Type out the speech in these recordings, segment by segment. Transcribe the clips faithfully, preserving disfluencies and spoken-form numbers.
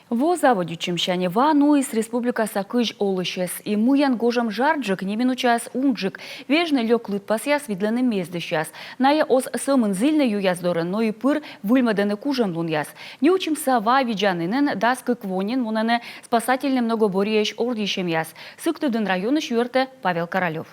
Во заводитчӧмсянь ва нуис республикаса кызь олысьӧс. И мыйӧн гожӧм жарджык, неминучаыс унджык. Вежны лёк лыдпасъяс видлӧны мездысьяс. Найӧ оз сӧмын зільны юяс дорын, но и пыр выльмӧдӧны кужӧмлунъяс. Неучымса ва видзанінын дас кык во нин мунӧны спасательнӧй многоборьеысь ордйысьӧмъяс. Сыктывдін районысь юӧртӧ Павел Королёв.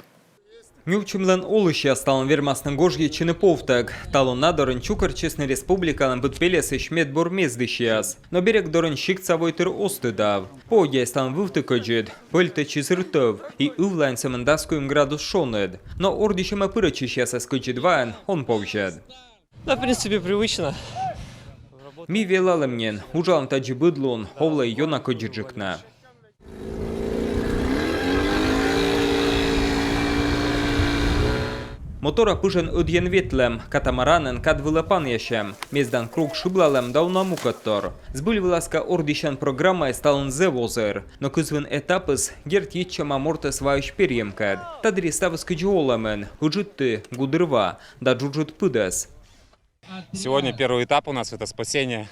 Неучымлӧн олысьяс талун вермасны гожйӧдчыны повтӧг. Талун на дорын чукӧртчисны республикалӧн быд пельӧсысь медбур мездысьяс. Но берег дорын сиктса войтыр оз тыдав. Поводдяыс талун вывті кӧдзыд, пӧль тэчис ыр тӧв, и ывлаын сӧмын дас куим градус шоныд. Но ордйысьӧмӧ пырӧдчысьясӧс кӧдзыд ваӧн он повзьӧд. Да, в принципе, привычно. Ми велалім нин, уджалім тадзи быд лун, овлӧ ёна кӧдзыдджык на. Мотора пыжӧн ӧдйӧн ветлӧм, катамаранӧн кад вылӧ панъясьӧм, мездан круг шыблалӧм да уна мукӧдтор. Збыль вылас кӧ, ордйысян программаыс талун зэв озыр, но кызвын этапыс дерт йитчӧма мортӧс ваысь перйӧмкӧд. Та дырйи ставыс кыдзи олӧмын: ыджыд ты, гудыр ва да джуджыд пыдӧс. Сегодня первый этап у нас — это спасение.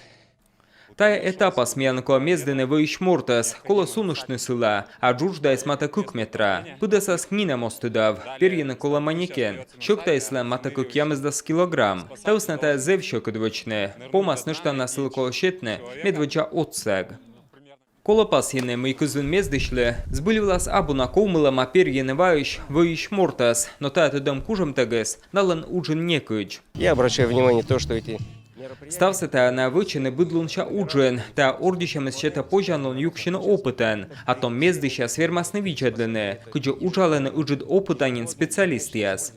Тайӧ этапас миян колӧ мездыны вӧйысь мортӧс, колӧ суныштны сылы, а джудждаыс матӧ кык метра. Пыдӧсас нинӧм оз тыдав, перйыны колӧ манекен. Сьӧктаыслӧн матӧ кӧкъямысдас килограмм. Та вӧсна тайӧ зэв сьӧкыд вӧчны. Помас нӧшта на сылы колӧ сетны медводдза отсӧг. Колӧ пасйыны, мый кызвын мездысьлы збыль вылас абу на ковмылӧма перйыны ваысь вӧйысь мортӧс, но тайӧ тӧдӧм кужӧмтӧгыс налӧн уджын некыдз. Я обращаю внимание то, что эти Ставсӧ тайӧ найӧ вӧчӧны быдлунся уджын. Тайӧ ордйысьӧмыс сетӧ позянлун юксьыны опытӧн, а том мездысьяс вермасны видзӧдлыны, кыдзи уджалӧны ыджыд опыта нин специалистъяс.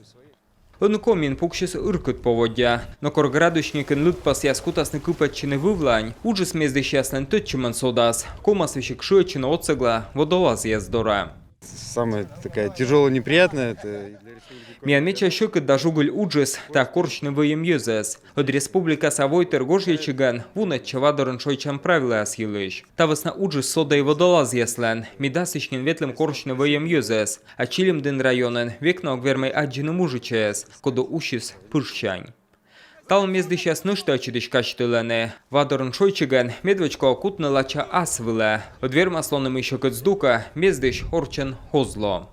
Ӧні Комиын пуксис ыркыд поводдя. Но кор градусникын лыдпасъяс кутасны кыпӧдчыны вывлань, уджыс мездысьяслӧн тӧдчымӧн содас. Ковмас весиг шыӧдчыны отсӧгла водолазъяс дорӧ. Самая такая тяжелая, неприятная, это и для республики. Миян медся сьӧкыд да жугыль уджыс — тайӧ корсьны вӧйӧм йӧзӧс. Ӧд республикаса войтыр гожйӧдчигӧн вунӧдчӧ вадорын шойччан правилӧяс йылысь. Та вӧсна уджыс содӧ и водолазъяслӧн. Ми дасысь нин ветлім корсьны вӧйӧм йӧзӧс, а Чилимдін районын век на ог вермӧй аддзыны мужичӧйӧс, коді усис пыжсянь. Талун мездысьяс нӧшта ӧтчыдысь казьтылӧны: вадорын шойччигӧн медводз колӧ кутны лача ас вылӧ. Ӧд вермас лоны, мый сьӧкыд здукӧ мездысь орччӧн оз ло.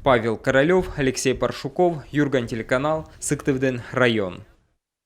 Павел Королёв, Алексей Паршуков, «Юрган» телеканал, Сыктывдін район.